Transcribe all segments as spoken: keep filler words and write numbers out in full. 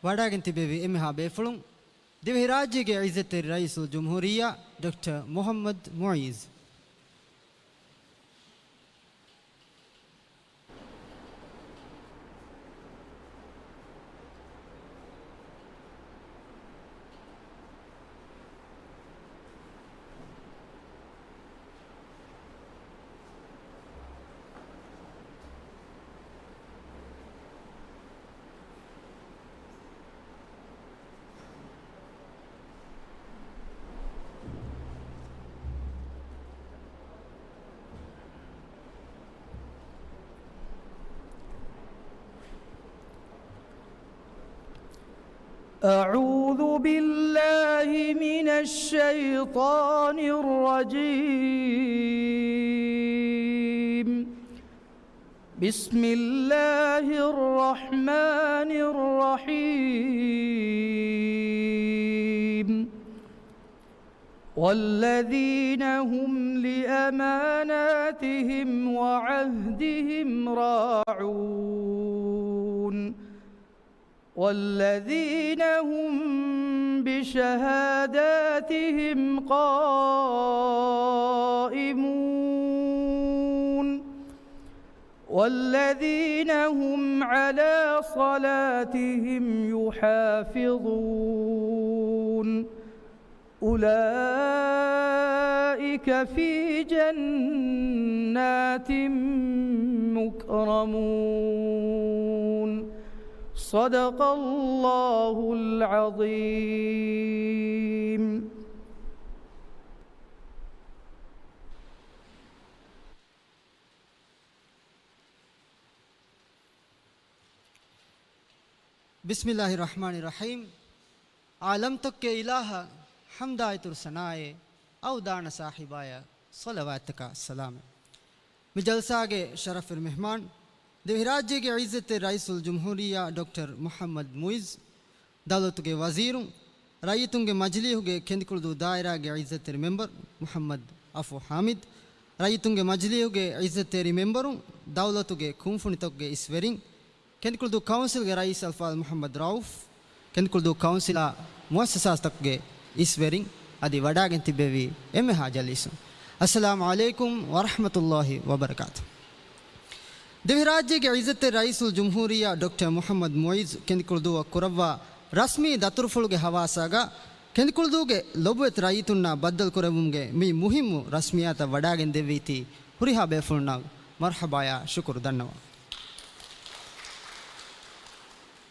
ވަޑައިގެން ތިބެވި އެންމެހާ ބޭފުޅުން، ދިވެހިރާއްޖޭގެ ޢިއްޒަތްތެރި ރައީސުލްޖުމްހޫރިއްޔާ ޑޮކްޓަރ މުޙައްމަދު މުޢިއްޒު. أعوذ بالله من الشيطان الرجيم. بسم الله الرحمن الرحيم. والذين هم لأماناتهم وعهدهم راعون. والذين هم بشهاداتهم قائمون. والذين هم على صلاتهم يحافظون. أولئك في جنات مكرمون. صدق الله العظيم. ބިސްމިއްލާހި ރަޙްމާނި ރަޙީމް. ޢާލަމްތަކުގެ އިލާހަށް ޙަމްދާއިތުރު ސަނާއެއް، އައު ދާނަ ސާހިބާޔަށް ޞަލަވާތްތަކާ ސަލާމެއް. މި ޖަލްސާގެ ޝަރަފުވެރި މެހްމާން، ދިވެހިރާއްޖޭގެ ޢިއްޒަތްތެރި ރައީސުލްޖުމްހޫރިއްޔާ ޑޮކްޓަރ މުޙައްމަދު މުޢިއްޒު، ދައުލަތުގެ ވަޒީރުން، ރައްޔިތުންގެ މަޖިލީހުގެ ކެނދިކުޅުދޫ ދާއިރާގެ ޢިއްޒަތްތެރި މެމްބަރު މުޙައްމަދު އަފު ޙާމިދު، ރައްޔިތުންގެ މަޖިލީހުގެ ޢިއްޒަތްތެރި މެމްބަރުން، ދައުލަތުގެ ކުންފުނިތަކުގެ އިސްވެރިން، ކެނދިކުޅުދޫ ކައުންސިލްގެ ރައީސް އަލްފާޟިލް މުޙައްމަދު ރައޫފް، ކެނދިކުޅުދޫ ކައުންސިލާ މުއައްސަސާތަކުގެ އިސްވެރިން އަދި ވަޑައިގެން ތިއްބެވި އެންމެހާ ޖަލީސުން. އައްސަލާމު ޢަލައިކުމް ވަރަޙްމަތުﷲި ވަބަރަކާތު. ދިވެހިރާއްޖޭގެ ޢިއްޒަތްތެރި ރައީސުލްޖުމްހޫރިއްޔާ ޑޮކްޓަރ މުޙައްމަދު މުޢިއްޒު ކެނދިކުޅުދޫއަށް ކުރައްވާ ރަސްމީ ދަތުރުފުޅުގެ ހަވާސާގަ، ކެނދިކުޅުދޫގެ ލޮބުވެތި ރައްޔިތުންނާ ބައްދަލުކުރެއްވުމުގެ މި މުހިއްމު ރަސްމިއްޔާތަށް ވަޑައިގެން ދެއްވީތީ ހުރިހާ ބޭފުޅުންނަށް މަރްޙަބާޔާ ޝުކުރު ދަންނަވަން.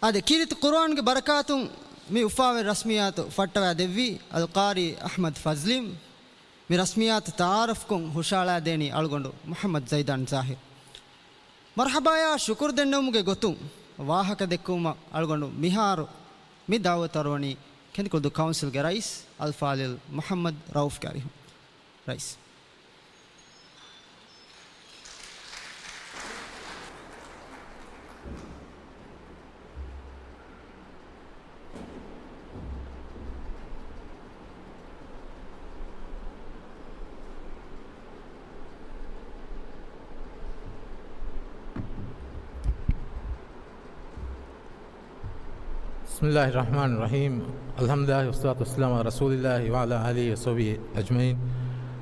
އާދެ، ކީރިތި ޤުރުއާންގެ ބަރަކާތުން މި އުފާވެރި ރަސްމިއްޔާތު ފައްޓަވާ ދެއްވީ އަލްޤާރީ އަޙްމަދު ފަޒްލީމް. މި ރަސްމިއްޔާތު ތަޢާރަފްކޮށް ހުށައަޅާދޭނީ އަޅުގަނޑު މުޙައްމަދު ޒައިދާން ޒާހިރު. މަރްޙަބާޔާ ޝުކުރު ދެންނެވުމުގެ ގޮތުން ވާހަކަ ދެއްކުވުމަށް އަޅުގަނޑު މިހާރު މި ދަޢުވަތު އަރުވަނީ ކެނދިކުޅުދޫ ކައުންސިލްގެ ރައީސް އަލްފާޟިލް މުޙައްމަދު ރައޫފްގެ އަރިހުން. ރައީސް. بسم الله الرحمن الرحيم. الحمد لله والصلاة والسلام على رسول الله وعلى آله وصحبه أجمعين.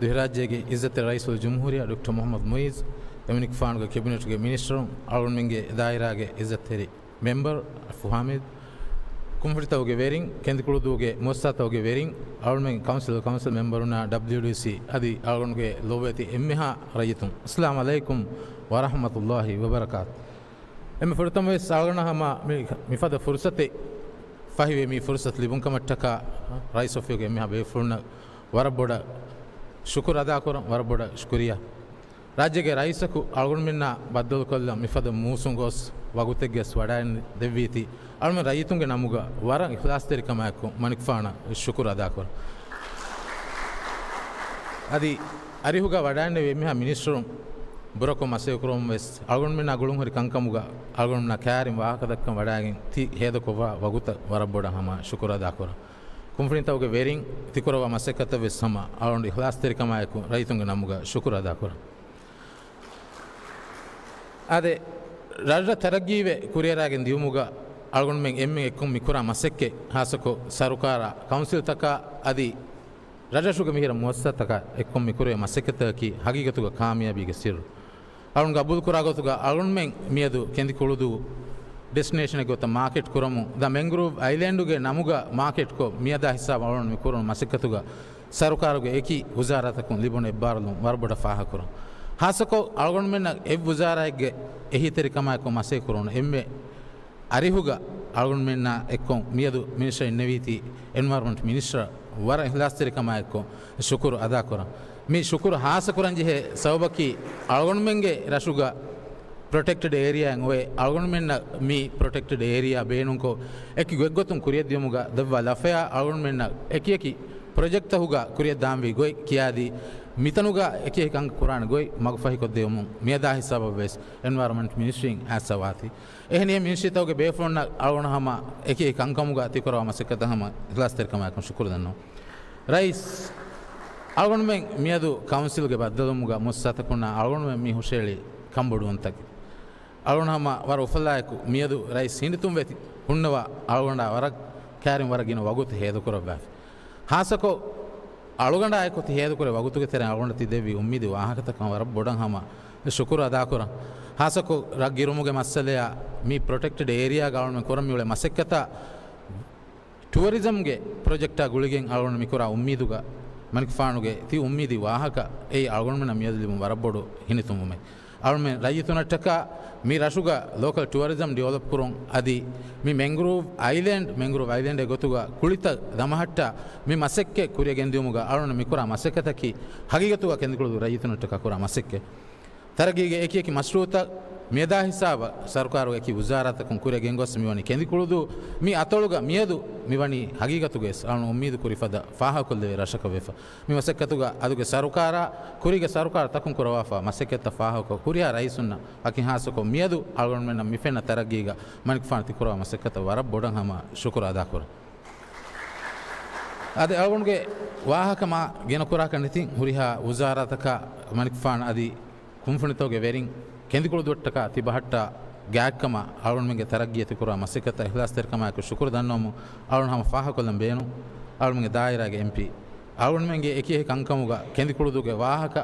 ދިވެހިރާއްޖޭގެ ޢިއްޒަތްތެރި ރައީސުލްޖުމްހޫރިއްޔާ ޑޮކްޓަރ މުޙައްމަދު މުޢިއްޒު، އެމަނިކުފާނުގެ ކެބިނެޓުގެ މިނިސްޓަރުން، އަޅުގަނޑުމެންގެ ދާއިރާގެ ޢިއްޒަތްތެރި މެމްބަރު އަފު ޙާމިދު، ކުންފުނިތަކުގެ ވެރިން، ކެނދިކުޅުދޫގެ މުއައްސަސާތަކުގެ ވެރިން، އަޅުމެން ކައުންސިލް، ކައުންސިލް މެމްބަރުންނާ، ޑަބްލިޔުޑީސީ އަދި އަޅުގަނޑުގެ ލޮބުވެތި އެންމެހާ ރައްޔިތުން، އައްސަލާމު ޢަލައިކުމް ވަރަޙްމަތުﷲި ވަބަރަކާތު. އެންމެ ފުރަތަމަވެސް އަޅުގަނޑަށް ހަމަ މި، މިފަދަ ފުރުސަތެއް ފަހިވެ، މި ފުރުސަތު ލިބުން ކަމަށްޓަކާ ރައީސް އޮފީހުގެ އެންމެހާ ބޭފުޅުންނަށް ވަރަށް ބޮޑަށް ޝުކުރު އަދާކުރަން، ވަރަށް ބޮޑަށް ޝުކުރިއްޔާ. ރާއްޖޭގެ ރައީސަކު އަޅުގަނޑުމެންނާ ބައްދަލުކޮށްލަން މިފަދަ މޫސުން ގޮސް ވަގުތެއްގެސް ވަޑައިގެން ދެއްވީތީ، އަޅުމެން ރައްޔިތުންގެ ނަމުގަ ވަރަށް އިޚްލާޞްތެރިކަމާއެކު މަނިކުފާނަށް ޝުކުރު އަދާކުރަން. އަދި އަރިހުގަ ވަޑައިންނެވި އެންމެހާ މިނިސްޓަރުން ބުރަކޮށް މަސައްކަތްކުރަމުން ވެސް އަޅުގަނޑުމެންނާ ގުޅުންހުރި ކަންކަމުގަ އަޅުގަނޑުމެންނާ ކައިރިން ވާހަކަދައްކަން ވަޑައިގެން ތި ހޭދަކޮށްވާ ވަގުތަށް ވަރަށް ބޮޑަށް ހަމަ ޝުކުރު އަދާކުރަން. ކުންފުނިތަކުގެ ވެރިން ތިކުރައްވާ މަސައްކަތަށް ވެސް ހަމަ އަޅުގަނޑު އިޚްލާޞްތެރިކަމާއެކު ރައްޔިތުންގެ ނަމުގަ ޝުކުރު އަދާކުރަން. އާދެ، ރަށްރަށް ތަރައްގީވެ ކުރިއަރާގެން ދިޔުމުގަ އަޅުގަނޑުމެން އެންމެ އެއްކޮށް މިކުރާ މަސައްކަތް، ހާއްސަކޮށް ސަރުކާރާ ކައުންސިލްތަކާ އަދި ރަށްރަށުގެ މިހިރަ މުއައްސަސާތަކާ އެއްކޮށް މިކުރޭ މަސައްކަތަކީ ހަގީގަތުގަ ކާމިޔާބީގެ ސިއްރު. އަޅުން ގަބޫލުކުރާ ގޮތުގަ އަޅުންމެން މިއަދު ކެނދިކުޅުދޫ ޑެސްޓިނޭޝަނެއް ގޮތަށް މާކެޓް ކުރަމުން، ދަ މެންގްރޫވް އައިލެންޑުގެ ނަމުގަ މާކެޓްކޮށް، މިއަދާ ހިސާބަށް އަޅުން މި ކުރުނު މަސައްކަތުގަ ސަރުކާރުގެ އެކި ވުޒާރާތަކުން ލިބުނު އެއްބާރުލުން ވަރަށް ބޮޑަށް ފާހަގަކުރަން. ހާއްސަކޮށް އަޅުގަނޑުމެންނަށް އެއް ވުޒާރާއެއްގެ އެހީތެރިކަމާއެކު މަސައްކަތް ކުރުނު އެންމެ އަރިހުގަ އަޅުގަނޑުމެންނާ އެއްކޮށް މިއަދު މިނިސްޓަރ އިންނެވީތީ އެންވަޔަރަންމަންޓް މިނިސްޓަރ ވަރަށް އިހްލާސްތެރިކަމާއެއްކޮށް ޝުކުރު އަދާކުރަން. މި ޝުކުރު ހާއްސަކުރަންޖެހޭ ސަބަބަކީ އަޅުގަނޑުމެންގެ ރަށުގަ ޕްރޮޓެކްޓެޑް އޭރިއާއެއް އޮވޭ. އަޅުގަނޑުމެންނަށް މި ޕްރޮޓެކްޓެޑް އޭރިއާ ބޭނުންކޮށް، އެކި ގޮތްގޮތުން ކުރިއަށްދިޔުމުގަ ދެއްވާ ލަފަޔާ އަޅުގަނޑުމެންނަށް އެކިއެކި ޕްރޮޖެކްޓްތަކުގަ ކުރިއަށްދާންވީ ގޮތް ކިޔާދީ، މިތަނުގަ އެކިއެކި ކަންކަން ކުރާނެ ގޮތް މަގުފަހިކޮށްދެވުމުން މިއަދާ ހިސާބަށްވެސް އެންވަޔަރަންމަންޓް މިނިސްޓްރީން އައްސަވާތީ. އެހެނިހެން މިނިސްޓްރީތަކުގެ ބޭފުޅުންނަށް އަޅުގަނޑު ހަމަ އެކި އެކި ކަންކަމުގަ ތިކުރަވާ މަސައްކަތަށް ހަމަ އިޚްލާސްތެރިކަމާއެކު ޝުކުރު ދަންނަވަން. ރައީސް، އަޅުގަނޑުމެން މިއަދު ކައުންސިލްގެ ބައްދަލުވުމުގަ މުއައްސަސާތަކުންނާ އަޅުގަނޑުމެން މި ހުށައެޅި ކަންބޮޑުވުންތަކެއް. އަޅުގަނޑު ހަމަ ވަރަށް އުފަލާއެކު މިއަދު ރައީސް ހިނިތުންވެތި ހުންނަވާ އަޅުގަނޑާ ވަރަށް ކައިރިން ވަރަށް ގިނަ ވަގުތު ހޭދަކުރައްވާފި. ހާއްސަކޮށް، އަޅުގަނޑާއެކު ތި ހޭދަކުރި ވަގުތުގެ ތެރެއިން އަޅުގަނޑަށް ތި ދެއްވި އުއްމީދު ވާހަކަތަކަށް ވަރަށް ބޮޑަށް ހަމަ ޝުކުރު އަދާކުރަން. ހާއްސަކޮށް، ރަށް ގިރުމުގެ މައްސަލަޔާ މި ޕްރޮޓެކްޓެޑް އޭރިއާގަ އަޅުގަނޑުމެން ކުރަން މިއުޅޭ މަސައްކަތާ، ޓުއަރިޒަމްގެ ޕްރޮޖެކްޓާ ގުޅިގެން އަޅުގަނޑު މިކުރާ އުއްމީދުގަ މަނިކުފާނުގެ ތި އުއްމީދީ ވާހަކަ އެއީ އަޅުގަނޑުމެންނަށް މިއަދު ލިބުނު ވަރަށް ބޮޑު ހިނިތުންވުމެއް. އަޅުމެން ރައްޔިތުންނަށްޓަކާ މި ރަށުގަ ލޯކަލް ޓުއަރިޒަމް ޑިވެލޮޕް ކުރުން އަދި މި މެންގްރޫވް އައިލެންޑް، މެންގްރޫވް އައިލެންޑް ގޮތުގަ ކުޅިތައް ދަމަހައްޓާ މި މަސައްކަތް ކުރިއަށް ގެންދިއުމުގަ އަޅުގަނޑު މިކުރާ މަސައްކަތަކީ ހަގީގަތުގަ ކެނދިކުޅުދޫ ރައްޔިތުންނަށްޓަކާ ކުރާ މަސައްކަތް. ތަރައްގީގެ އެކިއެކި މަޝްރޫއުތައް މިއަދާ ހިސާބަށް ސަރުކާރުގެ އެކި ވުޒާރާތަކުން ކުރިއަށް ގެންގޮސް މިވަނީ ކެނދިކުޅުދޫ މި އަތޮޅުގަ މިއަދު މިވަނީ ހަގީގަތުގައި އަޅުން އުއްމީދު ކުރި ފަދަ ފާހަގަކޮށްލެވޭ ރަށަކަށް ވެފަ. މި މަސައްކަތުގަ އަދުގެ ސަރުކާރާ ކުރީގެ ސަރުކާރު ތަކުން ކުރަވާފަ މަސައްކަތްތައް ފާހަގަކޮށް ހުރިހާ ރައީސުންނަށް ވަކިން ހާއްސަކޮށް މިއަދު އަޅުގަނޑުމެންނަށް މިފެންނަ ތަރައްގީގަ މަނިކުފާނު ތިކުރަވާ މަސައްކަތަށް ވަރަށް ބޮޑަށް ހަމަ ޝުކުރު އަދާކުރަން. އަދި އަޅުގަނޑުގެ ވާހަކަ މާ ގިނަ ކުރާކަށް ނެތިން ހުރިހާ ވުޒާރާތަކާ މަނިކުފާނު އަދި ކުންފުނިތަކުގެ ވެރިން ކެނދިކުޅުދުއަށްޓަކާ ތިބަހައްޓާ ގާތްކަމަށް އަޅުގަނޑުމެންގެ ތަރައްގީއަށް ތިކުރާ މަސައްކަތަށް އިޚްލާސްތެރިކަމާއެކު ޝުކުރު ދަންނަވަމުން އަޅުގަނޑު ހަމަ ފާހަގަކޮށްލަން ބޭނުން. އަޅުގަނޑުމެންގެ ދާއިރާގެ އެމްޕީ އަޅުގަނޑުމެންގެ އެކި އެކި ކަންކަމުގަ ކެނދިކުޅުދޫގެ ވާހަކަ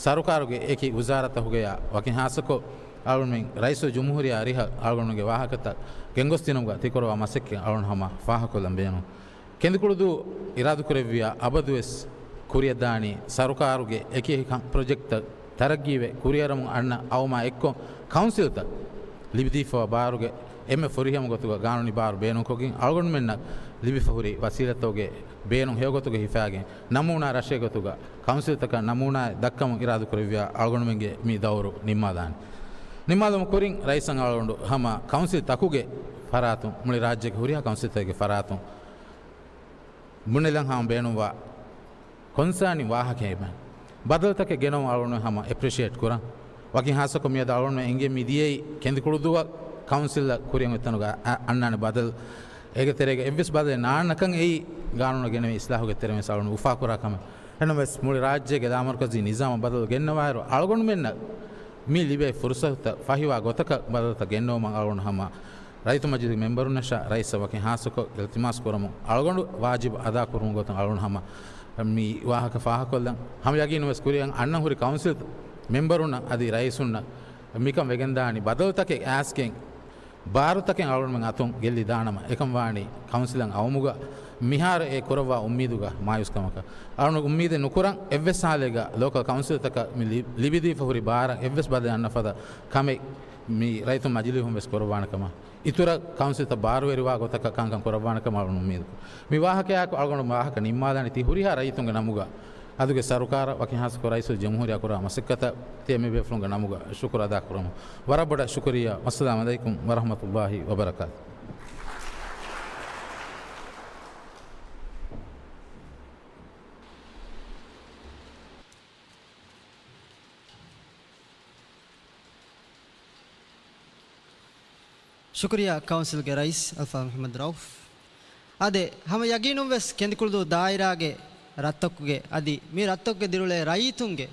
ސަރުކާރުގެ އެކި ވުޒާރާތަކުގަޔާ ވަކިން ހާއްސަކޮށް އަޅުގަނޑުމެން ރައީސުލްޖުމްހޫރިއްޔާ އަރިހަށް އަޅުގަނޑުގެ ވާހަކަތައް ގެންގޮސްދިނުމުގަ ތިކުރަވާ މަސައްކަތް އަޅުގަނޑު ހަމަ ފާހަގަކޮށްލަން ބޭނުން. ކެނދިކުޅުދޫ އިރާދަކުރެއްވިޔާ އަބަދުވެސް ކުރިއަށްދާނީ ސަރުކާރުގެ އެކި އެކި ކަން-، ޕްރޮޖެކްޓްތައް ތަރައްގީވެ ކުރިއަރަމުން އަންނަ އައުމާ އެއްކޮށް ކައުންސިލްތައް ލިބިދީފަވާ ބާރުގެ އެންމެ ފުރިހަމަ ގޮތުގަ ގާނޫނީ ބާރު ބޭނުންކޮށްގެން އަޅުގަނޑުމެންނަށް ލިބިފަ ހުރި ވަސީލަތްތަކުގެ ބޭނުން ހެޔޮގޮތުގަ ހިފާގެން ނަމޫނާ ރަށެއް ގޮތުގަ ކައުންސިލްތަކަށް ނަމޫނާއެއް ދައްކަމުން އިރާދަކުރެއްވިޔާ އަޅުގަނޑުމެންގެ މި ދައުރު ނިންމާލާނެ. ނިންމާލުމުގެ ކުރިން ރައީސަށް އަޅުގަނޑު ހަމަ ކައުންސިލް ތަކުގެ ފަރާތުން މުޅި ރާއްޖޭގެ ހުރިހާ ކައުންސިލްތަކުގެ ފަރާތުން ބުނެލަން ހަމަ ބޭނުންވާ ކޮންސާނި ވާހަކައެއް ބަދަލުތަކެއް ގެނައުން އަޅުގަނޑު ހަމަ އެޕްރިޝިއޭޓް ކުރަން. ވަކިން ހާއްސަކޮށް މިއަދު އަޅުގަނޑު އެނގޭ މި ދިޔައީ ކެނދިކުޅުދޫއަށް ކައުންސިލްއަށް ކުރިއަށް އޮތްތަނުގަ އަ-، އަންނާނެ ބަދަލު. އޭގެ ތެރޭގަ އެއްވެސް ބަދަލެއް ނާންނަކަން އެއީ ގާނޫނަށް ގެނެވޭ އިސްލާހުގެ ތެރެއިން ވެސް އަޅުގަނޑު އުފާކުރާ ކަމެއް. އެހެންނަމަވެސް މުޅި ރާއްޖޭގެ ލާމަރުކަޒީ ނިޒާމަށް ބަދަލު ގެންނަވާއިރު އަޅުގަނޑުމެންނަށް މި ލިބޭ ފުރުސަތުތައް ފަހިވާ ގޮތަކަށް ބަދަލުތައް ގެންނެވުމަށް އަޅުގަނޑު ހަމަ ރައްޔިތު މަޖިލިސް މެމްބަރުންނަށާ ރައީސަށް ވަކިން ހާއްސަކޮށް އިލްތިމާސް ކުރަމުން އަޅުގަނޑު ވާޖިބު އަދާކުރުމުގެ ގޮތުން އަޅުގަނޑު ހަމަ މި ވާހަކަ ފާހަގަކޮށްލަން. ހަމަ ޔަގީނުން ވެސް ކުރިއަށް އަންނަން ހުރި ކައުންސިލް މެމްބަރުންނަށް އަދި ރައީސުންނަށް މިކަން ވެގެންދާނީ ބަދަލުތަކެއް އައިސްގެން ބާރުތަކެއް އަޅުގަނޑުމެން އަތުން ގެއްލި ދާނަމަ، އެކަން ވާނީ ކައުންސިލަށް އައުމުގަ މިހާރު އެ ކުރައްވާ އުއްމީދުގަ މާޔޫސްކަމަކަށް. އަޅުގަނޑު އުއްމީދެއް ނުކުރަން އެއްވެސް ހާލެއްގަ ލޯކަލް ކައުންސިލްތަކަށް މި ލި-، ލިބިދީފަ ހުރި ބާރަށް އެއްވެސް ބަދަލެއް އަންނަ ފަދަ ކަމެއް މި ރައްޔިތު މަޖިލީހުން ވެސް ކުރައްވާނެ ކަމަށް. އިތުރަށް ކައުންސިލްތައް ބާރުވެރިވާ ގޮތަކަށް ކަންކަން ކުރައްވާނެ ކަމަށް އަޅުގަނޑު އުއްމީދު. މި ވާހަކަޔާއެކު އަޅުގަނޑު ވާހަކަ ނިންމާލާނީ ތި ހުރިހާ ރައްޔިތުންގެ ނަމުގަ އަދުގެ ސަރުކާރަށް ވަކިން ހާއްސަކޮށް ރައީސުލްޖުމްހޫރިއްޔާ ކުރާ މަސައްކަތަށް ތި އެންމެ ބޭފުޅުންގެ ނަމުގަ ޝުކުރު އަދާކުރަމު. ވަރަށް ބޮޑަށް ޝުކުރިއްޔާ. ވައްސަލާމް ޢަލައިކުމް ވަރަޙްމަތުﷲ ވަބަރަކާތު. ޝުކުރިއްޔާ ކައުންސިލްގެ ރައީސް އަލްފާޟިލް މުޙައްމަދު ރައޫފް. އާދެ، ހަމަ ޔަގީނުން ވެސް ކެނދިކުޅުދޫ ދާއިރާގެ ރަށްތަކުގެ އަދި މި ރަށްތަކުގެ ދިރިއުޅޭ ރައްޔިތުންގެ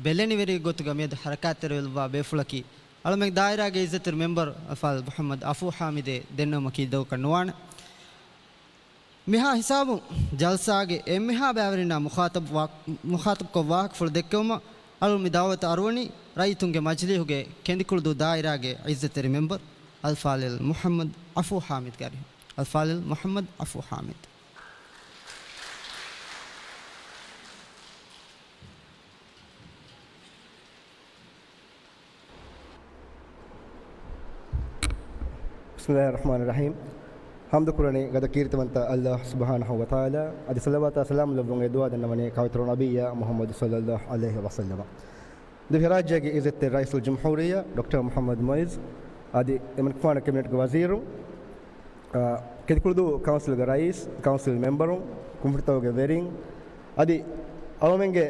ބެލެނިވެރި ގޮތުގަ މިއަދު ހަރަކާތްތެރިވެލައްވާ ބޭފުޅަކީ އަޅުމެން ދާއިރާގެ އިއްޒަތްތެރި މެމްބަރު އަލްފާޟިލް މުޙައްމަދު އަފޫ ޙާމިދެއް ދެންނެވުމަކީ ދޮގަކަށް ނުވާނެ. މިހާ ހިސާބުން ޖަލްސާގެ އެންމެހާ ބައިވެރިންނާ މުޚާޠަބް ވާ-، މުޚާޠަބްކޮށް ވާހަކަފުޅު ދެއްކެވުމަށް އަޅުގަނޑު މި ދަޢުވަތު އަރުވަނީ ރައްޔިތުންގެ މަޖިލީހުގެ ކެނދިކުޅުދޫ ދާއިރާގެ އިއްޒަތްތެރި މެމްބަރު އަލްފާޟިލް މުޙައްމަދު އަފޫ ޙާމިދުގެ އަރިހުން. އަލްފާޟިލް މުޙައްމަދު އަފޫ ޙާމިދު. ބިސްމިﷲިއްރަޙްމާނިއްރަޙީމް. ޙަމްދު ކުރަނީ ގަދަ ކީރިތިވަންތަ ﷲ ސުބްޙާނަހޫ ވަތަޢާލާ. އަދި ޞަލަވާތާ ސަލާމް ލެއްވުން އެ ދުޢާ ދަންނަވަނީ ކައުތުރު ނަބިއްޔާ މުޙައްމަދު ޞައްލަﷲު ޢަލައިހި ވަސައްލަމަ. ދިވެހިރާއްޖޭގެ އިއްޒަތްތެރި ރައީސުލް ޖުމްހޫރިއްޔާ ޑޮކްޓަރ މުޙައްމަދު މުޢިއްޒު އަދި އެމަނިކުފާނު ކެބިނެޓްގެ ވަޒީރު، އާ، ކެނދިކުޅުދޫ ކައުންސިލްގެ ރައީސް، ކައުންސިލް މެމްބަރުން، ކުންފުނިތަކުގެ ވެރިން އަދި އަޅުމެންގެ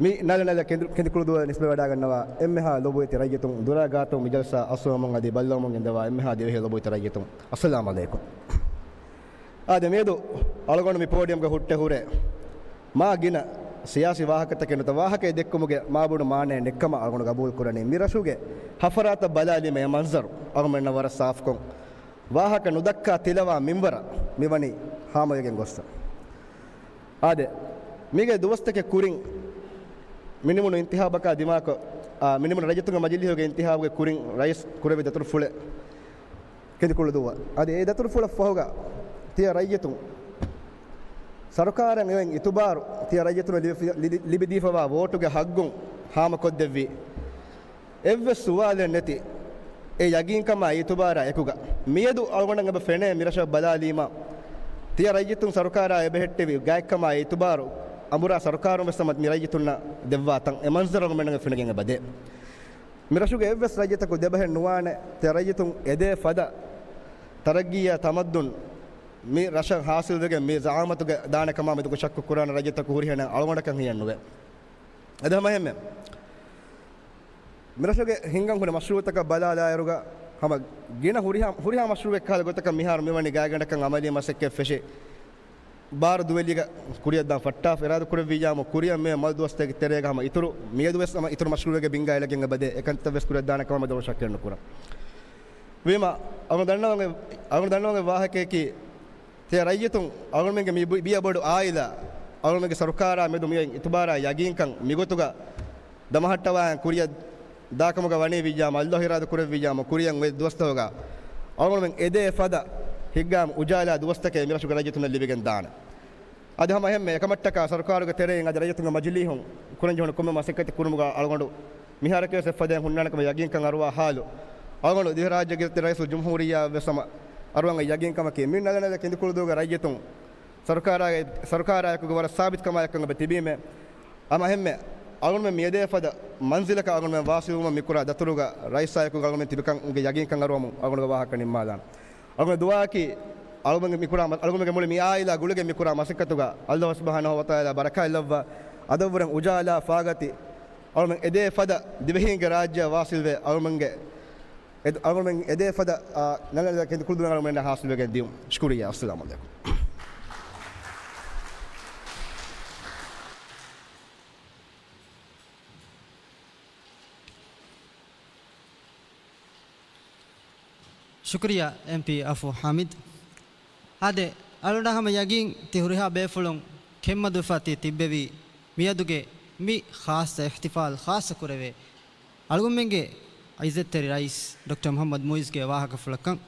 މި ނަލަ ނަލަ ކެނދި-، ކެނދިކުޅުދޫއަށް ނިސްބަތްވެވަޑައިގަންނަވާ އެންމެހާ ލޮބުވެތި ރައްޔިތުން، ދުރާ ގާތުން މި ޖަލްސާ އަސްވަމުން އަދި ބައްލަވަމުން ގެންދަވާ އެންމެހާ ދިވެހި ލޮބުވެތި ރައްޔިތުން، އައްސަލާމް ޢަލައިކުމް. އާދެ، މިއަދު އަޅުގަނޑު މި ޕޯޑިއަމްގަ ހުއްޓެ ހުރެ މާ ގިނަ ސިޔާސީ ވާހަކަތަކެއް ނުތަ، ވާހަކައެއް ދެއްކުމުގެ މާބޮޑު މާނައެއް ނެއްކަމަށް އަޅުގަނޑު ގަބޫލު ކުރަނީ. މި ރަށުގެ ހަފަރާތަށް ބަލާލީމަ އެ މަންޒަރު އަޅުގަނޑުމެންނަށް ވަރަށް ސާފުކޮށް، ވާހަކަ ނުދައްކާ ތިލަވާ މިންވަރަށް މިވަނީ ހާމަވެގެން ގޮއްސަ. އާދެ، މީގެ ދުވަސްތަކެއް ކުރިން މިނިމުނު އިންތިހާބަކާ ދިމާކޮށް، އާ، މިނިމުނު ރައްޔިތުންގެ މަޖިލީހުގެ އިންތިހާބުގެ ކުރިން ރައީސް ކުރެއްވި ދަތުރުފުޅެއް ކެނދިކުޅުދޫއަށް. އަދި އެ ދަތުރުފުޅަށް ފަހުގަ ތިޔަ ރައްޔިތުން ސަރުކާރަށް އެވެން އިތުބާރު، ތިޔަ ރައްޔިތުން ލިބި-، ލިބި-، ލިބިދީފަވާ ވޯޓުގެ ހައްގުން ހާމަކޮށްދެއްވި. އެއްވެސް ސުވާލެއް ނެތި އެ ޔަގީންކަމާ އިތުބާރާ އެކުގަ މިއަދު އަޅުގަނޑަށް އެބަ ފެނޭ މިރަށަށް ބަލާލީމަ، ތިޔަ ރައްޔިތުން ސަރުކާރާ އެބަހެއްޓެވި ގާތްކަމާ އިތުބާރު އަނބުރާ ސަރުކާރުން ވެސް ހަމަ މި ރައްޔިތުންނަށް ދެއްވާ ތަން އެ މަންޒަރު އަޅުގަނޑަށް ފެނިގެން އެބަދޭ. މިރަށުގެ އެއްވެސް ރައްޔިތަކު ދެބަހެއް ނުވާނެ، ތިޔަ ރައްޔިތުން އެދޭ ފަދަ ތަރައްގީއާ ތަމައްދުން މި ރަށަށް ހާސިލްވެގެން މި ޒަޢާމަތުގެ ދާނެ ކަމާ މެދުގަ ޝައްކު ކުރާނެ ރައްޔިތަކު ހުރިހެން އަޅުގަނޑަކަށް ހިޔެއް ނުވޭ. އެދެ ހަމަ އެހެންމެ މިރަށުގެ ހިންގަން ހުރި މަޝްރޫޢުތަކަށް ބަލާލާއިރުގަ ހަމަ ގިނަ ހުރިހާ، ހުރިހާ މަޝްރޫޢެއް ކަހަލަ ގޮތަކަށް މިހާރު މިވަނީ ގާތްގަނޑަކަށް އަމަލީ މަސައްކަތް ފެށި، ބާރު ދުވެލިގަ ކުރިއަށްދާން ފައްޓާފަ އިރާދަ ކުރެއްވިއްޔާމު ކުރިއަށް މި މަދު ދުވަސްތަކެއްގެ ތެރޭގަ ހަމަ އިތުރު މިއަދުވެސް ހަމަ އިތުރު މަޝްރޫޢެއްގެ ބިންގާ އެޅިގެން އެބަދޭ. އެކަންތައްވެސް ކުރިއަށްދާނެ ކަމަށް މެދު ޝައްކެއް ނުކުރަން. ވީމާ، އަޅުގަނޑު ދަންނަވަން، އަޅުގަނޑު ދަންނަވަން ވާހަކަޔަކީ، ތިޔަ ރައްޔިތުން އަޅުގަނޑުމެންގެ މި ބި-، ބިޔަ ބޮޑު އާއިލާ އަޅުގަނޑުމެންގެ ސަރުކާރާ މެދު މިއޮތް އިތުބާރާ ޔަގީންކަން މިގޮތުގަ ދަމަހައްޓަވާ ކުރިއަށް ދާކަމުގަ ވަނީ ވިއްޔާމު، ﷲ އިރާދަ ކުރެއްވިއްޔާމު، ކުރިއަށް އޮތް ދުވަސްތަކުގަ އަޅުގަނޑުމެން އެދޭ ފަދަ ހިތްގައިމު އުޖާލާ ދުވަސްތަކެއް މިރަށުގެ ރައްޔިތުންނަށް ލިބިގެން ދާނެ. އަދި ހަމަ އެހެންމެ އެކަމަށްޓަކާ ސަރުކާރުގެ ތެރެއިން އަދި ރައްޔިތުންގެ މަޖިލީހުން ކުރަންޖެހުނު ކޮންމެ މަސައްކަތެއް ކުރުމުގަ އަޅުގަނޑު މިހާރަކަށް ވެސް އެއްފަދައިން ހުންނާނެ ކަމަށް ޔަގީންކަން އަރުވާ ހާލު، އަޅުގަނޑު ދިވެހިރާއްޖޭގެ ރައީސުލް ޖުމްހޫރިއްޔާ ވެސް ހަމަ އަރުވަން ޔަގީންކަމަކީ، މި ނަލަ ނަލަ ކެނދިކުޅުދޫގެ ރައްޔިތުން ސަރުކާރާ-، ސަރުކާރާއެކުގެ ވަރަށް ސާބިތުކަމާއެކު އެބަ ތިބީމޭ. ހަމަ އެހެންމެ އަޅުގަނޑުމެން މިއެދޭ ފަދަ މަންޒިލަކަށް އަޅުގަނޑުމެން ވާސިލްވުމަށް މިކުރާ ދަތުރުގަ ރައީސާއެކު އަޅުގަނޑުމެން ތިބިކަން އިނގޭ ޔަގީންކަން އަރުވަމުން އަޅުގަނޑުގެ ވާހަކަ ނިންމާލާނެ. އަޅުގަނޑު ދުޢާއަކީ އަޅުގަނޑުމެން މިކުރާ މަ-، އަޅުގަނޑުމެންގެ މުޅި މި އާއިލާ ގުޅިގެން މިކުރާ މަސައްކަތުގަ ﷲ ސުބްޙާނަހޫ ވަތަޢާލާ ބަރަކާތްލައްވާ، އަދަށްވުރެން އުޖާލާ ފާގަތި އަޅުގަނޑުމެން އެދޭ ފަދަ ދިވެހީންގެ ރާއްޖެއަށް ވާސިލްވެ އަޅުގަނޑުމެންގެ އެދު-، އަޅުގަނޑުމެން އެދޭ ފަދަ، އާ، ނަލަ ނަލަ ކެނދިކުޅުދޫ އަޅުގަނޑުމެންނަށް ހާސިލްވެގެން ދިޔުން. ޝުކުރިއްޔާ. އައްސަލާމު ޢަލައިކުމް. ޝުކުރިއްޔާ އެމްޕީ އަފޫ ޙާމިދު. އާދެ، އަޅުގަނޑަށް ހަމަ ޔަގީން ތި ހުރިހާ ބޭފުޅުން ކެތްމަދުވެފަ ތި ތިއްބެވީ މިއަދުގެ މި ޚާއްޞަ އިޙްތިފާލް ޚާއްޞަ ކުރެވޭ އަޅުގަނޑުމެންގެ ޢިއްޒަތްތެރި ރައީސް ޑޮކްޓަރ މުޙައްމަދު މުޢިއްޒުގެ ވާހަކަފުޅަކަށް.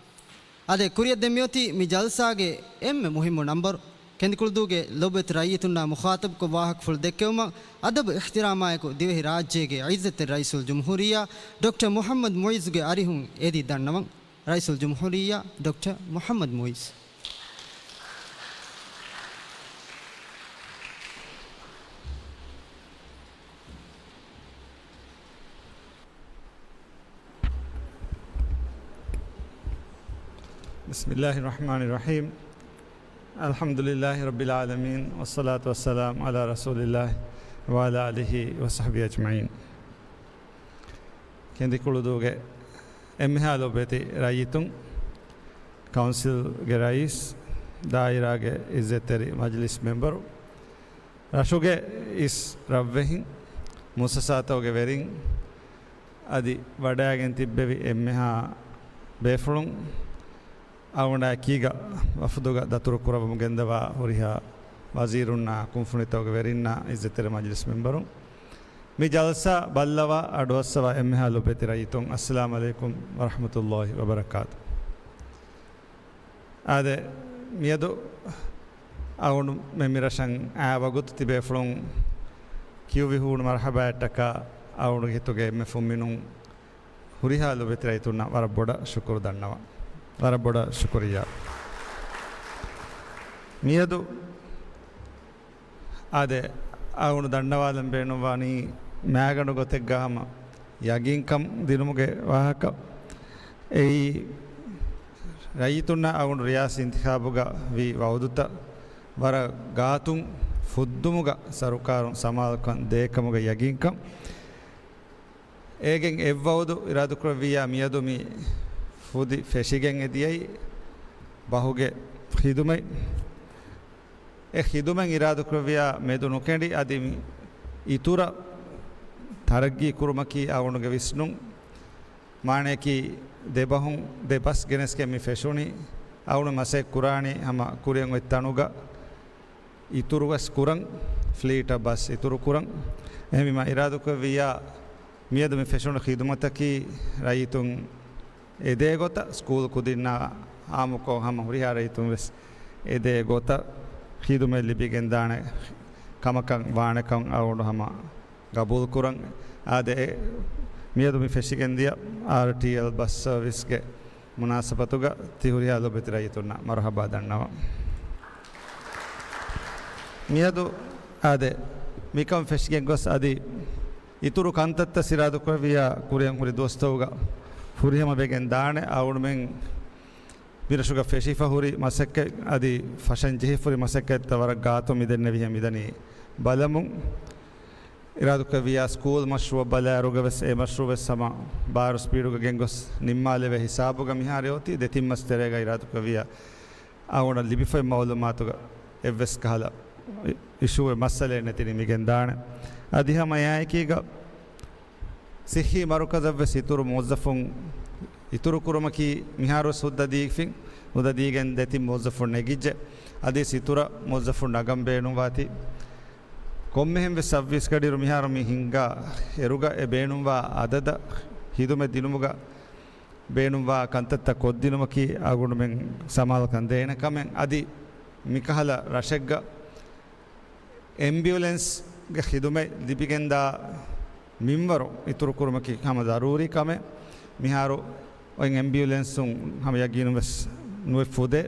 އާދެ، ކުރިއަށް ދެން މިއޮތީ މި ޖަލްސާގެ އެންމެ މުހިއްމު ނަންބަރު، ކެނދިކުޅުދޫގެ ލޮބުވެތި ރައްޔިތުންނާ މުޚާޠަބުކޮށް ވާހަކަފުޅު ދެއްކެވުމަށް އަދަބު އިޙްތިރާމާއެކު ދިވެހި ރާއްޖޭގެ ޢިއްޒަތްތެރި ރައީސުލް ޖުމްހޫރިއްޔާ ޑޮކްޓަރ މުޙައްމަދު މުޢިއްޒުގެ އަރިހުން އެދި ދަންނަވަން. ރައީސުލް ޖުމްހޫރިއްޔާ ޑޮކްޓަރ މުޙައްމަދު މުޢިއްޒު. بسم الله الرحمن الرحيم. الحمد لله رب العالمين، والصلاة والسلام على رسول الله وعلى آله وصحبه أجمعين. ކެނދިކުޅުދޫގެ އެންމެހާ ލޮބުވެތި ރައްޔިތުން، ކައުންސިލްގެ ރައީސް، ދާއިރާގެ އިއްޒަތްތެރި މަޖިލިސް މެމްބަރު، ރަށުގެ އިސް ރަށްވެހިން، މުއައްސަސާތަކުގެ ވެރިން، އަދި ވަޑައިގެން ތިއްބެވި އެންމެހާ ބޭފުޅުން، އަޅުގަނޑާ އެކީގަ ވަފުދުގަ ދަތުރު ކުރައްވަމުން ގެންދަވާ ހުރިހާ ވަޒީރުންނާ ކުންފުނިތަކުގެ ވެރިންނާ އިއްޒަތްތެރި މަޖިލިސް މެމްބަރުން، މި ޖަލްސާ ބައްލަވާ އަޑުއައްސަވާ އެންމެހާ ލޮބުވެތި ރައްޔިތުން، އައްސަލާމް ޢަލައިކުމް ވަރަޙްމަތުﷲ ވަބަރަކާތު. އާދެ، މިއަދު އަޅުގަނޑު މެ މިރަށަށް އާ ވަގުތު ތިބޭފުޅުން ކިޔުވި ހޫނު މަރުޙަބާއަށްޓަކާ އަޅުގަނޑުގެ ހިތުގެ އެންމެ ފުންމިނުން ހުރިހާ ލޮބުވެތި ރައްޔިތުންނަށް ވަރަށް ބޮޑަށް ޝުކުރު ދަންނަވަން. ވަރަށް ބޮޑަށް ޝުކުރިއްޔާ. މިއަދު އާދެ، އަޅުގަނޑު ދަންނަވާލަން ބޭނުންވާނީ މާގަނޑު ގޮތެއްގަ ހަމަ ޔަގީންކަން ދިނުމުގެ ވާހަކަ. އެއީ، ރައްޔިތުންނަށް އަޅުގަނޑު ރިޔާސީ އިންތިޚާބުގަ ވީ ވަޢުދުތައް ވަރަށް ގާތުން ފުއްދުމުގަ ސަރުކާރުން ސަމާލުކަން ދޭކަމުގެ ޔަގީންކަން. އޭގެން އެއްވަޢުދު އިރާދަކުރެއްވިއްޔާ މިއަދު މި ފުދި ފެށިގެން އެދިޔައީ ބަހުގެ ޚިދުމަތް. އެ ޚިދުމަތް އިރާދަކުރެއްވިއްޔާ މެދު ނުކެނޑި އަދި މި އިތުރަށް ތަރައްގީ ކުރުމަކީ އަޅުގަނޑުގެ ވިސްނުން. މާނަޔަކީ ދެބަހުން ދެ ބަސް ގެނެސްގެން މި ފެށުނީ. އަޅުގަނޑު މަސައްކަތް ކުރާނީ ހަމަ ކުރިއަށް އޮތް ތަނުގަ އިތުރުވެސް ކުރަން، ފްލީޓަށް ބަސް އިތުރު ކުރަން. އެހެންވީމަ އިރާދަކުރެއްވިއްޔާ މިއަދު މި ފެށުނު ޚިދުމަތަކީ ރައްޔިތުން އެދޭ ގޮތަށް، ސްކޫލް ކުދިންނާ އާއްމުކޮށް ހަމަ ހުރިހާ ރައްޔިތުން ވެސް އެދޭ ގޮތަށް ޚިދުމަތް ލިބިގެންދާނެ ކަމަކަށް ވާނެކަން އަޅުގަނޑު ހަމަ ގަބޫލުކުރަން. އާދެ، މިއަދު މި ފެށިގެންދިޔަ އާރްޓީއެލް ބަސް ސަރވިސްގެ މުނާސަބަތުގަ ތި ހުރިހާ ލޮބުވެތި ރައްޔިތުންނަށް މަރުޙަބާ ދަންނަވަން. މިއަދު އާދެ، މިކަން ފެށިގެން ގޮސް އަދި އިތުރު ކަންތައްތައް އިރާދަކުރެއްވިއްޔާ ކުރިއަށް ހުރި ދުވަސްތަކުގަ ފުރިހަމަ ވެގެން ދާނެ. އަޅުގަނޑުމެން މިރަށުގަ ފެށިފަ ހުރި މަސައްކަތް އަދި ފަށަން ޖެހިފަ ހުރި މަސައްކަތްތައް ވަރަށް ގާތުން މިދެންނެވިހެން މިދަނީ ބަލަމުން. އިރާދަކުރެއްވިއްޔާ ސްކޫލް މަޝްރޫޢަށް ބަލާއިރުގަ ވެސް އެ މަޝްރޫޢު ވެސް ހަމަ ބާރު ސްޕީޑުގަ ގެންގޮސް ނިންމާލެވޭ ހިސާބުގަ މިހާރު އޮތީ. ދެތިން މަސް ތެރޭގަ އިރާދަކުރެއްވިއްޔާ އަޅުގަނޑަށް ލިބިފައި މައުލޫމާތުގަ އެއްވެސް ކަހަލަ އިޝޫއެއް މައްސަލައެއް ނެތި ނިމިގެންދާނެ. އަދި ހަމަ އެއާއެކީގަ ސިއްހީ މަރުކަޒަށްވެސް އިތުރު މުވައްޒަފުން އިތުރު ކުރުމަކީ މިހާރުވެސް ހުއްދަ ދީފިން، ހުއްދަ ދީގެން ދެތިން މުވައްޒަފުން ނެގިއްޖެ. އަދި އިތުރަށް މުވައްޒަފުން ނަގަން ބޭނުންވާތީ. ކޮންމެހެން ވެސް ސައްވީސް ގަޑިއިރު މިހާރު މި ހިންގާ އިރުގަ އެ ބޭނުންވާ އަދަދަށް ޚިދުމަތް ދިނުމުގަ ބޭނުންވާ ކަންތައްތައް ކޮށްދިނުމަކީ އަޅުގަނޑުމެން ސަމާލުކަން ދޭނެ ކަމެއް. އަދި މިކަހަލަ ރަށެއްގަ އެމްބިއުލެންސްގެ ޚިދުމަތް ލިބިގެންދާ މިންވަރު އިތުރުކުރުމަކީ ހަމަ ޟަރޫރީ ކަމެއް. މިހާރު އޮތް އެމްބިއުލެންސުން ހަމަ ޔަގީނުން ވެސް ނުވެ ފުދޭ.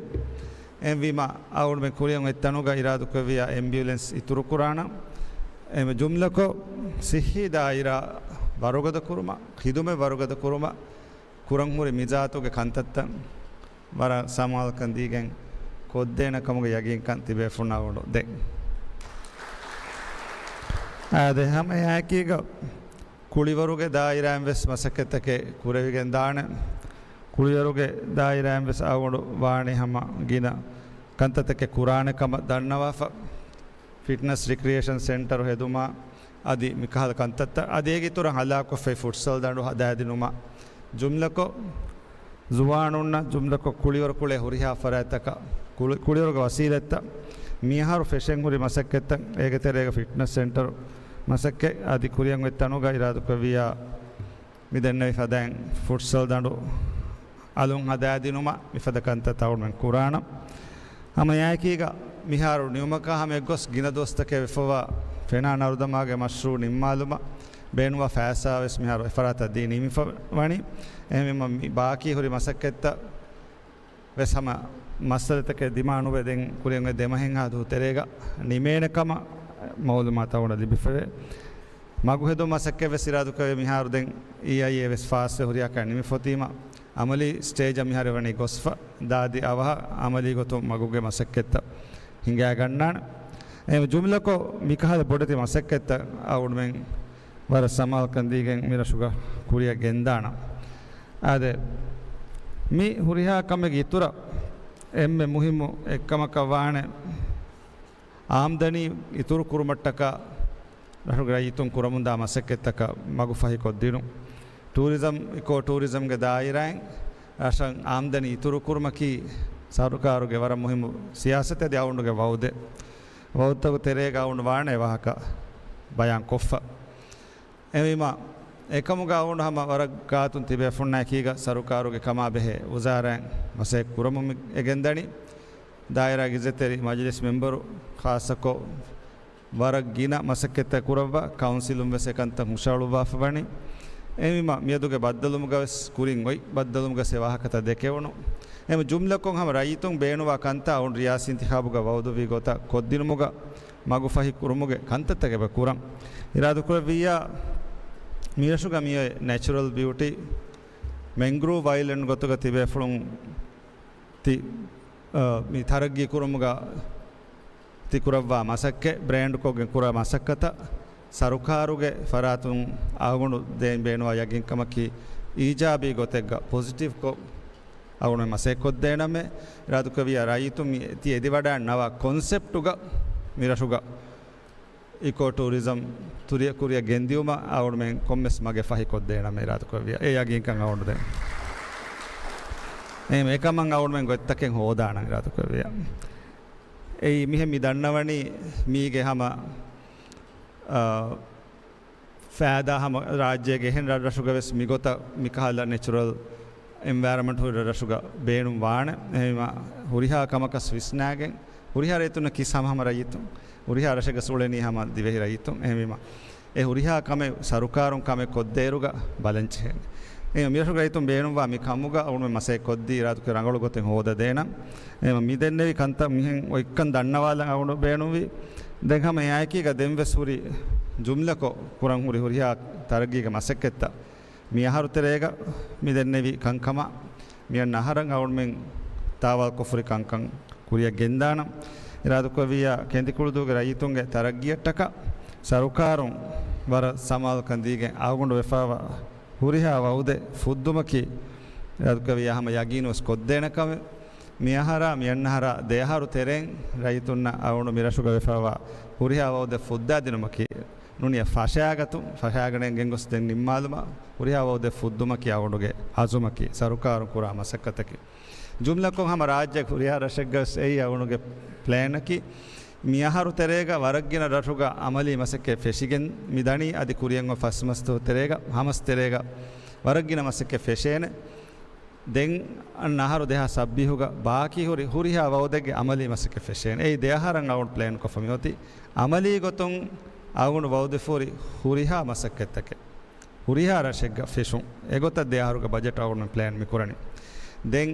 އެހެންވީމަ އަޅުގަނޑުމެން ކުރިއަށް އޮތް ތަނުގަ އިރާދަކުރެއްވިއްޔާ އެމްބިއުލެންސް އިތުރުކުރާނަން. އެހެންވެ ޖުމްލަކޮށް ސިއްހީ ދާއިރާ ވަރުގަދަ ކުރުމަށް، ޚިދުމަތް ވަރުގަދަ ކުރުމަށް، ކުރަން ހުރި މިޒާތުގެ ކަންތައްތައް ވަރަށް ސަމާލުކަން ދީގެން ކޮށްދޭނެ ކަމުގެ ޔަގީންކަން ތިބޭފުޅުންނާ އަޅުގަނޑު ދޭން. އާދެ، ހަމަ އެއާއެކީގަ ކުޅިވަރުގެ ދާއިރާއިން ވެސް މަސައްކަތްތަކެއް ކުރެވިގެން ދާނެ. ކުޅިވަރުގެ ދާއިރާއިން ވެސް އަޅުގަނޑު ވާނީ ހަމަ ގިނަ ކަންތައްތަކެއް ކުރާނެ ކަމަށް ދަންނަވާފަ. ފިޓްނަސް ރިކްރިއޭޝަން ސެންޓަރު ހެދުމާ، އަދި މިކަހަލަ ކަންތައްތައް، އަދި އޭގެ އިތުރަށް ހަލާކޮށްފައި ފުޓްސަލް ދަނޑު ހަދާދިނުމަށް، ޖުމްލަކޮށް، ޒުވާނުންނަށް ޖުމްލަކޮށް ކުޅިވަރު ކުޅޭ ހުރިހާ ފަރާތްތަކަށް، ކުޅި-، ކުޅިވަރުގެ ވަސީލަތްތައް، މިއަހަރު ފެށެން ހުރި މަސައްކަތްތައް، އޭގެ ތެރޭގަ ފިޓްނަސް ސެންޓަރު މަސައްކަތް، އަދި ކުރިއަށް އޮތް ތަނުގަ އިރާދަކުރެއްވިއްޔާ، މި ދެންނެވި ފަދައިން ފުޓްސަލް ދަނޑު އަލުން ހަދާދިނުމަށް މިފަދަ ކަންތައް އަޅުގަނޑުމެން ކުރާނަން. ހަމަ އެއާއެކީގަ މިހާރު ނިމުމަކާ ހަމަ އެއްގޮސް ގިނަ ދުވަސްތަކެއް ވެފަވާ ފެނާ ނަރުދަމާގެ މަޝްރޫޢު ނިންމާލުމަށް ބޭނުންވާ ފައިސާ ވެސް މިހާރު އެފަރާތަށް ދީ ނިމިފަ ވަނީ. އެހެންވީމަ މި ބާކީ ހުރި މަސައްކަތްތައް ވެސް ހަމަ މައްސަލަތަކެއް ދިމާ ނުވެ ދެން ކުރިއަށް އޮތް ދެ މަހެއްހާ ދުވަހު ތެރޭގަ ނިމޭނެ ކަމަށް މައުލޫމާތު އަޅުގަނޑަށް ލިބިފަވޭ. މަގު ހެދުން މަސައްކަތް ވެސް އިރާދަކުރެވޭ މިހާރު ދެން އީއައިއޭ ވެސް ފާސްވެ ހުރިހާ ކަމެއް ނިމިފަ އޮތީމަ އަމަލީ ސްޓޭޖަށް މިހާރު ވަނީ ގޮސްފަ ދާދި އަވަހަށް އަމަލީ ގޮތުން މަގުގެ މަސައްކަތްތައް ހިނގާގަންނާނެ. އެހެން ޖުމްލަކޮށް މިކަހަލަ ބޮޑެތި މަސައްކަތްތައް އަޅުގަނޑުމެން ވަރަށް ސަމާލުކަން ދީގެން މި ރަށުގަ ކުރިއަށް ގެންދާނަން. އާދެ، މި ހުރިހާ ކަމެއްގެ އިތުރަށް އެންމެ މުހިއްމު އެއްކަމަކަށް ވާނެ، އާމްދަނީ އިތުރު ކުރުމަށްޓަކާ ރަށުގެ ރައްޔިތުން ކުރަމުންދާ މަސައްކަތްތަކަށް މަގު ފަހިކޮށްދިނުން. ޓޫރިޒަމް، އިކޯ ޓޫރިޒަމްގެ ދާއިރާއިން ރަށަށް އާމްދަނީ އިތުރު ކުރުމަކީ ސަރުކާރުގެ ވަރަށް މުހިއްމު ސިޔާސަތެއް. އަދި އަޅުގަނޑުގެ ވައުދެއް، ވައުދުތަކު ތެރޭގަ އަޅުގަނޑު ވާނެ ވާހަކަ ބަޔާން ކޮށްފަ. އެހެންވީމަ، އެކަމުގަ އަޅުގަނޑު ހަމަ ވަރަށް ގާތުން ތިބޭފުންނާ އެކީގަ ސަރުކާރުގެ ކަމާ ބެހޭ ވުޒާރާއިން މަސައްކަތް ކުރަމުން އެ ގެންދަނީ. ދާއިރާ ގިޒެތެރި މަޖިލިސް މެމްބަރު ޚާއްޞަކޮށް ވަރަށް ގިނަ މަސައްކަތްތައް ކުރައްވާ، ކައުންސިލުން ވެސް އެކަންތައް ހުށަހަޅުއްވާފަ ވަނީ. އެހެންވީމަ، މިއަދުގެ ބައްދަލުމުގަ ވެސް ކުރިން އޮތް ބައްދަލުމުގަ އެ ވާހަކަތައް ދެކެވުނު. އެހެން ޖުމްލަކޮށް ހަމަ ރައްޔިތުން ބޭނުވާ ކަންތައް އަޅުގަނޑު ރިޔާސީ އިންތިޚާބުގަ ވައުދުވި ގޮތަށް ކޮށްދިނުމުގަ މަގުފަހި ކުރުމުގެ ކަންތައްތަކެއް ކުރަން އިރާދަކުރެއްވިއްޔާ، މިރަށުގަ މިއޮތް ނެޗުރަލް ބިއުޓީ، މެންގްރޫވް އައިލެންޑް ގޮތުގަ ތިބޭފުޅުން ތި، އަ، މި ތަރައްގީ ކުރުމުގަ ތި ކުރައްވާ މަސައްކަތް، ބްރޭންޑްކޮށްގެން ކުރާ މަސައްކަތަށް ސަރުކާރުގެ ފަރާތުން އަޅުގަނޑު ދޭން ބޭނުވާ ޔަގީންކަމަކީ އީޖާބީ ގޮތެއްގަ ޕޮޒިޓިވްކޮށް އަޅުގަނޑު މަސައްކަތް ކޮށްދޭނަމޭ. އިރާދަކުރެއްވިއްޔާ ރައްޔިތުން މި ތި އެދިވަޑާން ނަވާ ކޮންސެޕްޓުގަ މިރަށުގަ އިކޯ ޓޫރިޒަމް ތުރިއަ ކުރިއަށް ގެންދިއުމަށް އަޅުގަނޑުމެން ކޮންމެސް މަގެއް ފަހިކޮށްދޭނަމޭ އިރާދަކުރެއްވިއްޔާ. އެ ޔަގީންކަން އަޅުގަނޑު ދޭން. އެހެން އެކަމަށް އަޅުގަނޑުމެން ގޮތްތަކެއް ހޯދާނަން އިރާދަކުރެއްވިއްޔާ. އެއީ މިހެން މި ދަންނަވަނީ މީގެ ހަމަ، އާ، ފައިދާ ހަމަ ރާއްޖޭގެ އެހެން ރަށްރަށުގަ ވެސް މިގޮތަށް މިކަހަލަ ނެޗުރަލް އެންވަޔަރަމަންޓް ހުރި ރަށްރަށުގަ ބޭނުން ވާނެ. އެހެންވީމަ ހުރިހާ ކަމަކަސް ވިސްނާގެން، ހުރިހާ ރައްޔިތުންނަކީ ހަމަ ހަމަ ރައްޔިތުން. ހުރިހާ ރަށެއްގަ އުޅެނީ ހަމަ ދިވެހި ރައްޔިތުން. އެހެންވީމަ އެ ހުރިހާ ކަމެއް ސަރުކާރުން ކަމެއް ކޮށްދޭއިރުގަ ބަލަންޖެހޭނެ. އެ މިރަށުގެ ރައްޔިތުން ބޭނުންވާ މި ކަމުގަ އަޅުގަނޑުމެން މަސައްކަތް ކޮށްދީ އިރާދަކުރެ ރަނގަޅު ގޮތެއް ހޯދަދޭނަން. އެ މި ދެންނެވި ކަންތައް މިހެން އޮތްކަން ދަންނަވާލަން އަޅުގަނޑު ބޭނުންވީ. ދެން ހަމަ އެއާއެކީގަ ދެން ވެސް ހުރި ޖުމްލަކޮށް ކުރަން ހުރި ހުރިހާ ތަރައްގީގެ މަސައްކަތްތައް މި އަހަރު ތެރޭގަ މި ދެންނެވި ކަންކަމަށް މިއަންނަ އަހަރަށް އަޅުގަނޑުމެން ތާވާލުކޮށްފުރި ކަންކަން ކުރިއަށް ގެންދާނަން. އިރާދަކުރެއްވިއްޔާ ކެނދިކުޅުދޫގެ ރައްޔިތުންގެ ތަރައްގީއަށްޓަކާ ސަރުކާރުން ވަރަށް ސަމާލުކަން ދީގެން އަޅުގަނޑު ވެފައިވާ ހުރިހާ ވައުދެއް ފުއްދުމަކީ އިރާދަކުރެއްވިއްޔާ ހަމަ ޔަގީނުވެސް ކޮށްދޭނެ ކަމެއް. މި އަހަރާ މި އަންނަ އަހަރާ ދެ އަހަރު ތެރެއިން ރައްޔިތުންނަށް އަޅުގަނޑު މިރަށުގަ ވެފައިވާ ހުރިހާ ވައުދެއް ފުއްދާދިނުމަކީ ނޫނީ ފަށާގަތުން، ފަށާގަނެގެން ގޮސް ދެން ނިންމާލުމަށް ހުރިހާ ވައުދެއް ފުއްދުމަކީ އަޅުގަނޑުގެ އަޒުމަކީ، ސަރުކާރުން ކުރާ މަސައްކަތަކީ. ޖުމްލަކޮށް ހަމަ ރާއްޖެ ހުރިހާ ރަށެއްގަ ވެސް އެއީ އަޅުގަނޑުގެ ޕްލޭނަކީ. މި އަހަރު ތެރޭގަ ވަރަށް ގިނަ ރަށުގަ އަމަލީ މަސައްކަތް ފެށިގެން މި ދަނީ. އަދި ކުރިއަށް އޮތް ފަސް މަސްތު ތެރޭގަ، ހަމަސް ތެރޭގަ ވަރަށް ގިނަ މަސައްކަތް ފެށޭނެ. ދެން އަންނަ އަހަރު ދެހާސް ސައްބީހުގަ ބާކީ ހުރި ހުރިހާ ވައުދެއްގެ އަމަލީ މަސައްކަތް ފެށޭނެ. އެއީ ދެ އަހަރަށް އަޅުގަނޑު ޕްލޭން ކޮށްފަ މިއޮތީ. އަމަލީ ގޮތުން އަޅުގަނޑު ވައުދެއް ހުރި ހުރިހާ މަސައްކަތްތަކެއް ހުރިހާ ރަށެއްގަ ފެށުން. އެގޮތަށް ދެ އަހަރުގެ ބަޖެޓް އަޅުގަނޑު ޕްލޭން މި ކުރަނީ. ދެން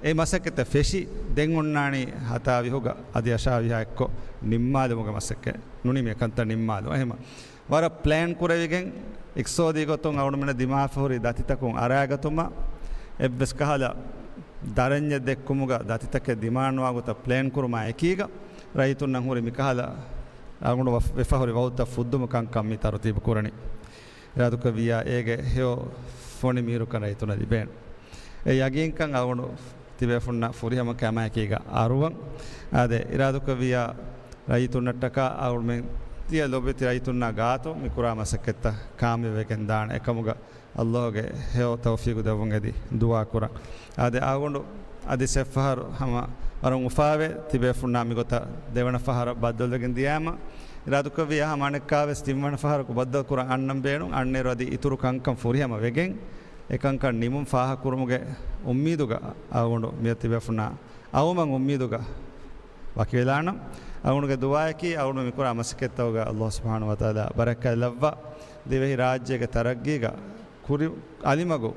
އެ މަސައްކަތްތައް ފެށި، ދެން އޮންނާނީ ހަތާވީހުގަ އަދި އަށާވީހާ އެއްކޮށް ނިންމާލުމުގެ މަސައްކަތް. ނޫނީ މި ކަންތައް ނިންމާލު. އެހެމަ ވަރަށް ޕްލޭން ކުރެވިގެން، އިޤްތިޞާދީ ގޮތުން އަޅުގަނޑުމެންނަށް ދިމާވެފަ ހުރި ދަތިތަކުން އަރާގަތުމަށް، އެއްވެސް ކަހަލަ ދަރަންޏެއް ދެއްކުމުގަ ދަތިތަކެއް ދިމާނުވާ ގޮތަށް ޕްލޭން ކުރުމާ އެކީގަ، ރައްޔިތުންނަށް ހުރި މިކަހަލަ އަޅުގަނޑު ވެފަ ހުރި ވައުދުތައް ފުއްދުމު ކަންކަން މި ތަރުތީބު ކުރަނީ. އިރާދަކުރެއްވިއްޔާ އޭގެ ހެޔޮ ފޮނި މީރުކަން ރައްޔިތުންނަށް ލިބޭނެ. އެ ޔަގީންކަން އަޅުގަނޑު ތިބޭފުންނަށް ފުރިހަމަ ކަމާއެކީގަ އަރުވަން. އާދެ، އިރާދަކުރެއްވިއްޔާ ރައްޔިތުންނަށްޓަކާ އަޅުގަނޑުމެން ތިޔަ ލޮބުވެތި ރައްޔިތުންނާ ގާތު މި ކުރާ މަސައްކަތްތައް ކާމިޔާބުވެގެން ދާނެ އެކަމުގަ ﷲ ގެ ހެޔޮ ތައުފީގު ދެއްވުން އެދި ދުޢާ ކުރަން. އާދެ، އަޅުގަނޑު އަދި ސެފަހަރު ހަމަ ވަރަށް އުފާވެ ތިބޭފުންނާ މިގޮތަށް ދެވަނަ ފަހަރަށް ބައްދަލުވެގެން ދިޔާމަ، އިރާދަކުރެއްވިއްޔާ ހަމަ އަނެއްކާވެސް ތިންވަނަ ފަހަރަކު ބައްދަލު ކުރަން އަންނަން ބޭނުން. އަންނައިރު އަދި އިތުރު ކަންކަން ފުރިހަމަ ވެގެން، އެކަންކަން ނިމުން ފާހަގަކުރުމުގެ އުއްމީދުގަ އަޅުގަނޑު މިއޮތް ތިބޭފުންނާ އައުމަށް އުއްމީދުގަ ވަކިވެލާނަން. އަޅުގަނޑުގެ ދުޢާއަކީ އަޅުގަނޑު މިކުރާ މަސައްކަތްތަކުގަ ﷲ ސުބްޙާނަހޫ ވަތަޢާލާ ބަރަކާތް ލައްވާ، ދިވެހި ރާއްޖޭގެ ތަރައްގީގަ ކުރި އަލިމަގު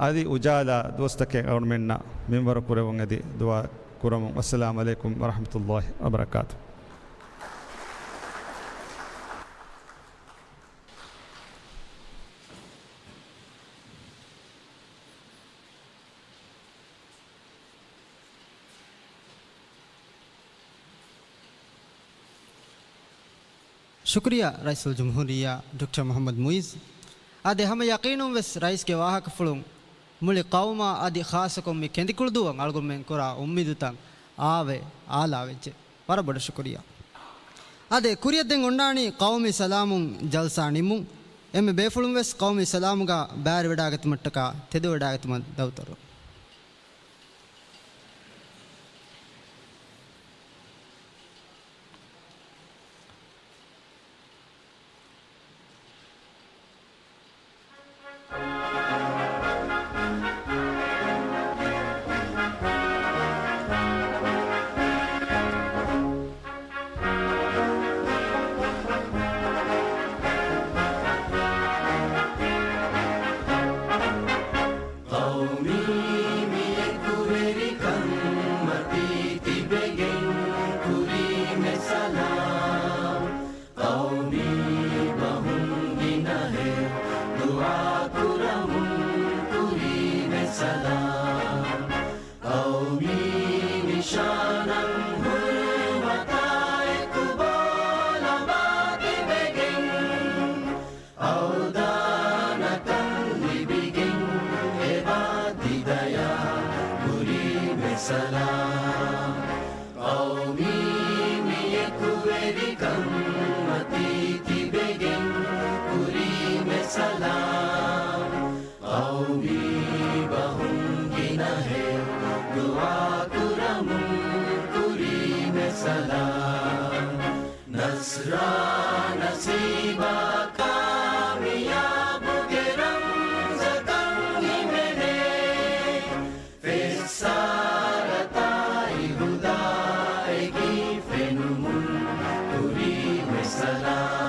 އަދި އުޖާލާ ދުވަސްތަކެއް އަޅުގަނޑުމެންނަށް މިންވަރު ކުރެވުން އެދި ދުޢާ ކުރަމުން. ވައްސަލާމު ޢަލައިކުމް ވަރަޙްމަތުﷲ ވަބަރަކާތުހު. ޝުކުރިއްޔާ ރައީސުލްޖުމްހޫރިއްޔާ ޑޮކްޓަރ މުޙައްމަދު މުޢިއްޒު. އާދެ، ހަމަ ޔަޤީނުން ވެސް ރައީސްގެ ވާހަކަފުޅުން މުޅި ޤައުމާ އަދި ޚާއްޞަކޮށް މި ކެނދިކުޅުދޫއަށް އަޅުގަނޑުމެން ކުރާ އުއްމީދުތައް އާވެ އާލާވެއްޖެ. ވަރަށް ބޮޑަށް ޝުކުރިއްޔާ. އާދެ، ކުރިއަށް ދެން އޮންނާނީ ޤައުމީ ސަލާމުން ޖަލްސާ ނިމުން. އެންމެ ބޭފުޅުން ވެސް ޤައުމީ ސަލާމުގަ ބައިވެރިވެވަޑައިގަތުމަށްޓަކާ ތެދުވެވަޑައިގަތުމަށް ދައުތަރު. ޤައުމީ މި އެކުވެރިކަން މަތީ ތިބެގެން ކުރީމެ ސަލާމް. ޤައުމީ ބަހުން ގިނަހެޔޮ ދުޢާ ކުރަމުން ކުރީމެ ސަލާމް. ޤައުމީ ނިޝާނަށް ހުރުމަތާ އެކު ބޯ ލަނބާ ތިބެގެން، އަވްދާނަކަން ލިބިގެން އެބާ ތި ދަޔާ ކުރީމެ ސަލާމް. ޤައުމީ މި އެކުވެރިކަން މަތީ ތިބެގެން ކުރީމެ ސަލާމް. ޤައުމީ ބަހުން ގިނަހެޔޮ ދުޢާ ކުރަމުން ކުރީމެ ސަލާމް. ނަޞްރާ ނަސީބާ ކާމިޔާބުގެ ރަމްޒަކަށް ހިމެނޭ. ފެއްސާރަތާއި ހުދާއެކީ ފެނުމުން ކުރީމެ ސަލާމް.